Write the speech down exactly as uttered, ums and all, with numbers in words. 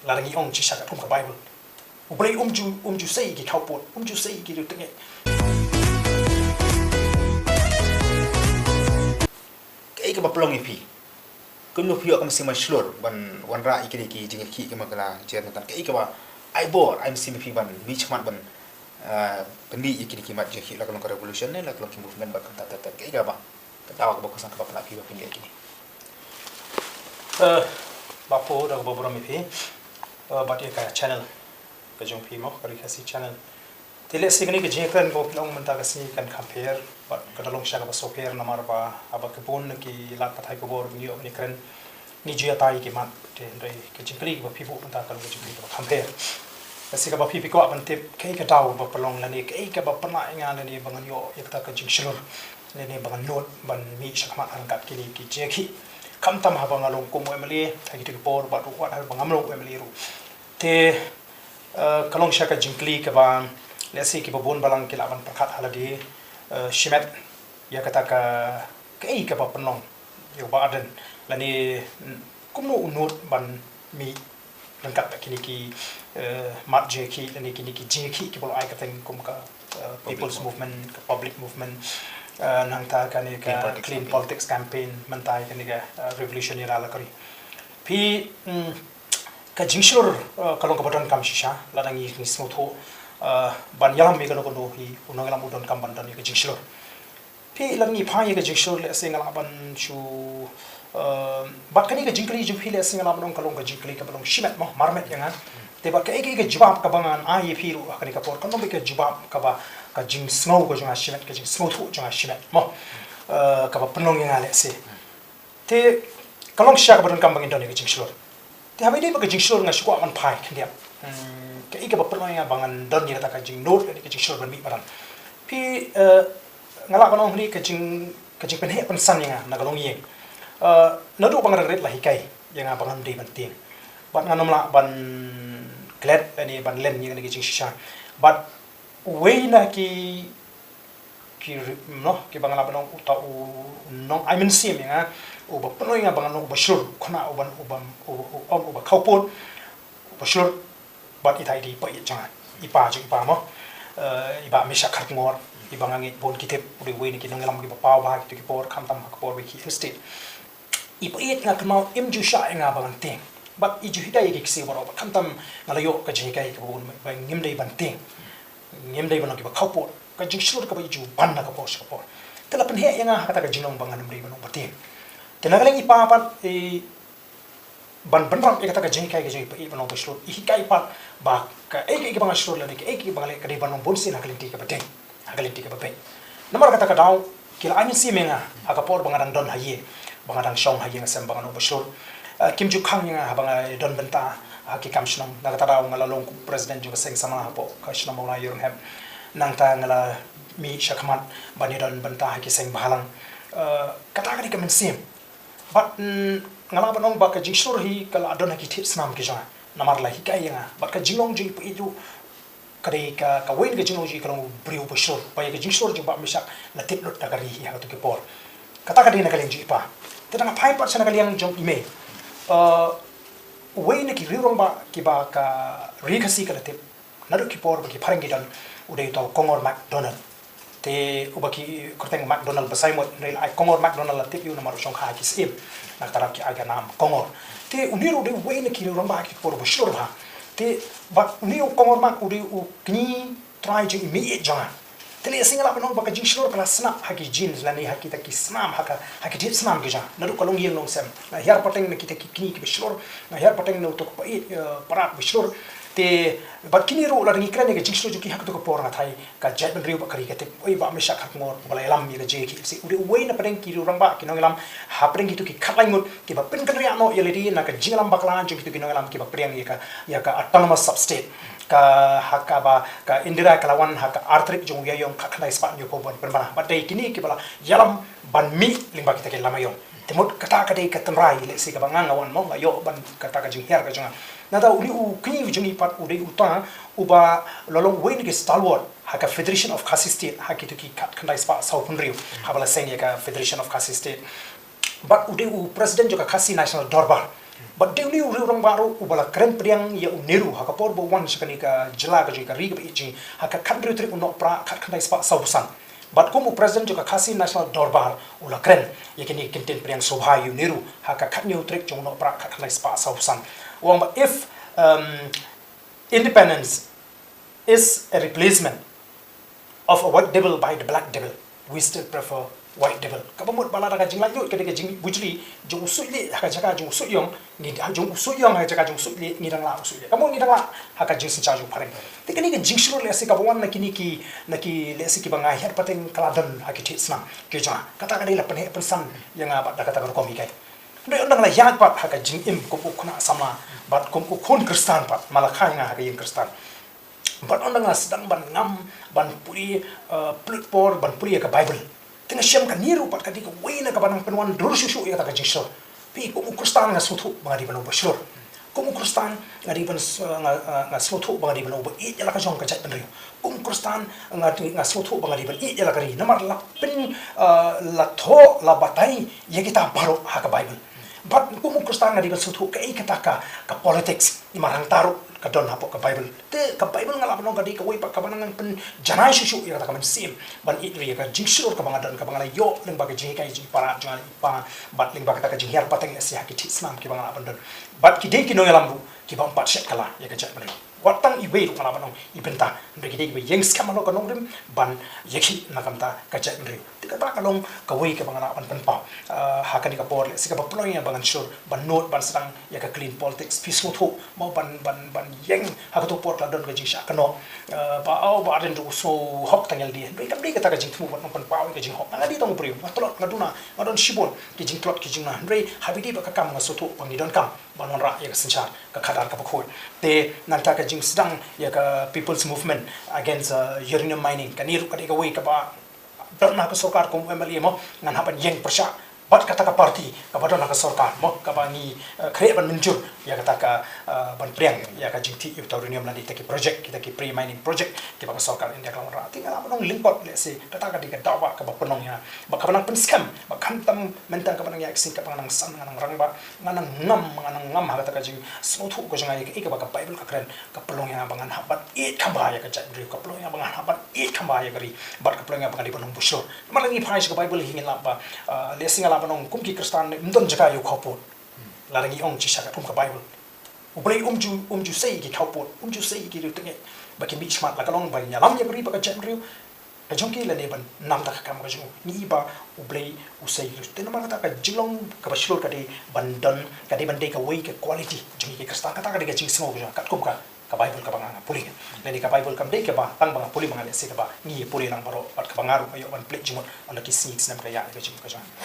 Lada ngi ong shisha katkum ka Bible, U Blei um ju, um ju sei ïa ki khawpud, um ju sei ïa ki riewtynget. Kaei kaba pynlong ïa phi? Kumno phi ïoh ka mynsiem ban shlur ban wanrah ïa kine ki jingïakhih kiba la jer mynta? Kaei kaba ai bor, ai mynsiem ïa phi ban mih shakhmat ban, ah, pynmih ïa kine ki mat jingïakhih, la ka long ka revolution ne la ka long ki movement bad kumta ter ter? Kaei kaba, ka daw kaba kongsan kaba pynlong ïa phi ba phin leh kine? Eh, Bah Paul, da kaba burom ïa phi. Eh, bad ïa ka channel ka jong phi mo, ka Ri Khasi Channel. Te lehse kane ka jingkren kaba phi ong mynta ka sngi kan kham pher bad ka da long shisha kaba sngewpher, namar ba haba ki bun na ki lad pathai khubor ba ngi ïoh ban ïakren, ngi ju ïatai ïa ki mat. Te hynrei ka jingkylli kaba phi buh mynta ka long ka jingkylli kaba kham pher. Lehse kaba phi, phi kwah ban tip kaei ka daw ba pynlong lane kaei kaba pynlah ïa nga lane ba ngan ïoh ïa kata ka jingshlur lane ba ngan nud ban mih shakhmat ha ryngkat kine ki jingïakhih, khamtam haba nga long kum u MLA ha kito ki por bad ruh wat haba ngam long u MLA ruh. Te, eh, ka long shisha ka jingkylli kaba lehse kiba bun balang ki lah ban pyrkhat ha lade, eh, shimet ïa kata ka, kaei kaba pynlong ïa u Bah Ardent lane, mm, kumno u nud ban mih ryngkat bad kine ki, eh, mat jingïakhih lane kine ki jingïakhih kiba la ai kyrteng kum ka, eh, People's Movement, ka Public Movement, eh, nangta kane ka Clean Politics Campaign, mynta kane ka, eh, Revolution Era la ka ri. Phi, mm, ka jingshlur, eh, ka long kaba donkam shisha, lada ngi, ngi sngewthuh, eh, ban ïalam ïa kano kano hi, u nongïalam u donkam ban don ïa ka jingshlur. Phi, lada ngi phai ïa ka jingshlur, lehse nga lah ban shu, eh, bad kane ka jingkylli jong phi, lehse nga lah ban ong ka long ka jingkylli kaba long shimet mo, marmet ïa nga. Te bad kaei kaei ka jubab kaba ngan ai ïa phi ruh ha kane ka por, kan long beit ka jubab kaba, ka jingsngew ka jong nga shimet, ka jingsngewthuh jong nga shimet mo. Eh, kaba pynlong ïa nga lehse. Te ka long shisha kaba donkam ba ngin don ïa ka jingshlur. Te haba ïadei bad ka jingshlur nga shu kwah ban phai khyndiat, hmm, kaei kaba pynlong ïa nga ba ngan don ïa kata ka jingnud, ïa ka jingshlur ban mih paran. Phi, eh, nga lah ban ong hi ka jing, ka jingpynheh pynsan ïa nga na ka longïing. Eh, naduh ba nga dang rit la hikai ïa nga ba ngam dei ban tieng. Bad ngam lah ban klet lane ban len ïa kane ka jingshisha. Bad uwei na ki ki ri-, noh, kiba nga lah ban ong uta u nongai mynsiem ïa nga, uba pynlong ïa nga ba ngan long uba shlur, kane uba, uba, uba, uba, uba khawpud, uba shlur, bad ita i dei i pa ïeit jong nga, i pa jong i pa mo. Eh, i Bah Mishak Kharkongor, iba nga ngeit bun ki tip, u dei uwei na ki nongïalam kiba paw bha ha kito ki por, khamtam ha ka por ba i khih Hill State. I pa ïeit, nga kynmaw im ju shah ïa nga ba ngan tieng. Bad i ju hikai ïa ki ksiew baroh, bad khamtam nga la ïoh ka jinghikai kaba bun ba ngim dei ban tieng. Ngim dei ban long kiba khawpud. Ka jingshlur kaba i ju ban na ka por sha ka por. Te la pynheh ïa nga ha kata ka jinglong ba ngan ym dei ban long ba tieng. Te na ka liang i pa pat, i ban bynrap ïa kata ka jinghikai ka jong i pa ïeit ban long ba shlur, i hikai pat ba kaei kaei kaba nga shlur lane kaei kaei kaba nga leh ka dei ban long bunsien ha ka lynti kaba dei, ha ka lynti kaba beit. Namar kata ka daw ki la ai mynsiem ïa nga ha ka por ba nga dang don ha ïing, ba nga dang shong ha ïing ha sem ba ngan long ba shlur. Eh, kim ju khang ïa nga haba nga don bynta ha ki kam shnong. Na kata daw nga la long kum president jong ka seng samla hapoh ka shnong Mawlai Ïaroh Hep. Nangta nga la mih shakhmat ban ïadon bynta ha ki seng bhalang. Eh, kata ka dei ka mynsiem. Bad, mm, nga lah ban ong ba ka jingshlur hi ka la don ha ki thied snam ki jong nga. Namar la hikai ïa nga. Bad ka jinglong jong i pa ïeit ruh ka dei ka, kawei na ka jinglong jong i ka long u briew ba shlur. Ba ïa ka jingshlur jong Bah Mishak la tip lut da ka ri hi ha kato ki por. Kata ka dei na ka liang jong i pa. Te da nga phai pat sha na ka liang jong i mei. Uh, uwei na ki riewrangbah kiba ka Ri Khasi ka la tip naduh ki por ba ki phareng ki don, u dei uta u Kongor MacDonald. Te uba ki kyrteng MacDonald Basaiawmoit, hynrei la ai Kongor MacDonald, la tip ïa u namar u shong kha ha ki syiem. Na kata daw ki ai ka nam Kongor. Te une ruh u dei uwei na ki riewrangbah ha ki por ba shlur bha. Te bad une u Kongor Mac u dei u kñi trai jong i mei ïeit jong nga. Te lehse nga lah ban ong ba ka jingshlur ka la sngap ha ki genes lane ha kita ki snam, ha ka, ha ki thied snam ki jong nga. Naduh ka longïing longsem. Nga hiar pateng na kita ki kñi kiba shlur. Nga hiar pateng na uto u pa ïeit, eh, parat ba shlur. Te bad kine ruh lada ngi kren ïa ka jingshlur jong ki ha kato ka por, nga tharai ka jaitbynriew bad ka ri ka tip. Oi, Bah Mishak Kharkongor, uba la ïalam ïa ka J K H C, u dei uwei na pdeng ki riewrangbah ki nongïalam hapdeng kito ki khatlai ngut kiba pynkynriah noh ïa lade na ka jingïalam bakla jong kito ki nongïalam kiba pdiang ïa ka, ïa ka autonomous sub-state. Ka, ha kaba ka Indira ka la wan ha ka ar tarik jong u Ïaïong khatkhyndai spah hynñiewphew pynbna. Bad dei kine kiba la ïalam ban mih lyngba kita ki lama ïong. Te mut kata ka dei ka tynrai, lehse kaba nga nga wan mo, nga ïoh ban kata ka jinghiar ka jong nga. Nangta une u kñi u jong i pat u dei uta uba la long uwei na ki stalwart ha ka Federation of Khasi State ha kito ki khatkhyndai spah sawphew hynriew, haba la seng ïa ka Federation of Khasi State. Bad u dei u president jong ka Khasi National Dorbar. Bad dei une u riew rangbah ruh uba la kren pdiang ïa u Nehru ha ka por ba u wan sha kane ka jylla ka jong ngi, ka ri kaba ïeit jong ngi, ha ka khathynriew tarik u Nohprah khatkhyndai spah sawphew san. Bad kum u president jong ka Khasi National Dorbar u la kren ïa kine ki kyntien pdiang sngewbha ïa u Nehru ha ka khathynñiew tarik jong u Nohprah khatkhyndai spah sawphew san. U ong ba if, um, independence is a replacement of a white devil by the black devil, we still prefer white devil. Kaba mut ba lada ka jinglaitluid ka dei ka jingbujli jong u suitlieh ha ka jaka jong u suitïong, ngi, ha jong u suitïong ha ka jaka jong u suitlieh, ngi dang lah u suitlieh. Ka mut ngi dang lah ha ka jingsynshar jong u phareng. Te kane ka jingshlur lehse kaba wan na kine ki, na ki lehse kiba nga hiar pateng ka la don ha ki thied snam ki jong nga. Kata ka dei la pynheh pynsan ïa nga bad da kata ka rukom hikai. Hynrei ynda nga la ïaid pat ha ka jingim kum u khynnah samla bad kum u khun Khristan pat, ma la kha ïa nga ha ka ïing Khristan. Bad ynda nga sdang ban ngam, ban pule, eh, pynlut por, ban pule ïa ka Baibl, te nga shem kane ruh pat ka dei kawei na kaba nang pynwan dur shuh shuh ïa kata ka jingshlur. Phi, kum u Khristan nga sngewthuh ba nga dei ban long ba shlur. Kum u Khristan nga dei ban s-, nga, nga, nga sngewthuh ba nga dei ban long ba ïeit ïa la ka jong ka jaitbynriew. Kum u Khristan nga dei, nga sngewthuh ba nga dei ban ïeit ïa la ka ri. Namar la pyn, eh, la thoh, la batai ïa kita baroh ha ka Baibl. Bad kum u Khristan nga dei ban sngewthuh kaei kata ka, ka politics, namar hangta ruh ka don hapoh ka Baibl. Te ka Baibl nga lah ban ong ka dei kawei pat kaba nang pynjanai shuh shuh ïa kata ka mynsiem ban ïeit ri, ïa ka jingshlur kaba nga don, kaba nga la ïoh lyngba ka jinghikai jingpyrkhat jong nga lem bad lyngba kata ka jinghiar pateng lehse ha ki thied snam kiba nga lah ban don. Bad ki dei ki nongïalam ruh kiba ym pat shet kylla ïa ka jaitbynriew. Wat tang iwei ruh nga lah ban ong i bynta, hynrei ki dei kiba ïeng skhem halor ka nongrim ban ïakhih na ka bynta ka jaitbynriew. Te kata ka long kawei kaba nga lah ban pynpaw, ah, ha kane ka por lehse kaba pynlong ïa ba ngan shlur ban nud ban sdang ïa ka clean politics. Phi sngewthuh mo, ban, ban, ban ïeng ha kato ka por ka la don ka jingshah kynnoh, eh, ba, oh, Bah Ardent u sngewhok tang ïa lade. Hynrei kam dei kata ka jingthmu ban nang pynpaw ïa ka jinghok. Nga dei tang u briew, nga tlot, nga duna, nga don shibun ki jingtlot ki jingduna. Hynrei ha ba ïadei bad ka kam nga sngewthuh ba ngi donkam ban wanrah ïa ka synshar ka khadar kaba khuid. Te nangta ka jingsdang ïa ka People's Movement Against, uh, Uranium Mining, kane ruh ka dei kawei kaba don ha ka sorkar kum u M L A mo, ngan hap ban ïeng pyrshah bad kata ka party kaba don ha ka sorkar mo, kaba ngi, eh, khreh ban mynjur ïa kata ka, eh, ban pdiang ïa ka jingthih ïa uta u uranium lane kita ki project, kita ki pre-mining project kiba ka sorkar India ka la wanrah. Te nga lah ban ong lyngkot lehse kata ka dei ka dawa kaba pynlong ïa nga ba kaba nang pynskhem ba khamtam mynta kaba nang ïaid ka sngi kaba nga nang san, nga nang rangbah, nga nang ngam, nga nang ngam ha kata ka jingsngewthuh ka jong nga ïa kaei kaba ka Baibl ka kren, ka pynlong ïa nga ba ngan hap ban ïeit kham bha ïa ka jaitbynriew, ka pynlong ïa nga ba ngan hap ban ïeit kham bha ïa ka ri, bad ka pynlong ïa nga ba ngan dei ban long ba shlur. Namar lada ngi phai sha ka Baibl hi ngin lap ba, ah, lehse nga lah ban ong kum ki Khristan ym don jaka ïa u khawpud. Lada ngi ong shisha katkum ka Baibl, U Blei um ju, um ju sei ïa ki khawpud, um ju sei ïa ki riewtyngeh ba kin mih shakhmat, la ka long ban ïalam ïa ka ri bad ka jaitbynriew ka jong ki lane ban nam da ka kam ka jong u. Ngi i ba U Blei u sei ïa ki riewtyngeh. Namar kata ka jinglong kaba shlur ka dei ban don, ka dei ban dei kawei ka quality jong ngi ki Khristan. Kata ka dei ka jingsngew ka jong nga katkum ka, ka Baibl kaba nga, nga pule. Lane ka Baibl kam dei kaba tang ba nga pule ma nga, lehse kaba ngi pule lang baroh, bad kaba nga ruh nga ïoh ban plie jingmut ynda ki sngi ki snem ka ïaid ka jingim ka jong nga.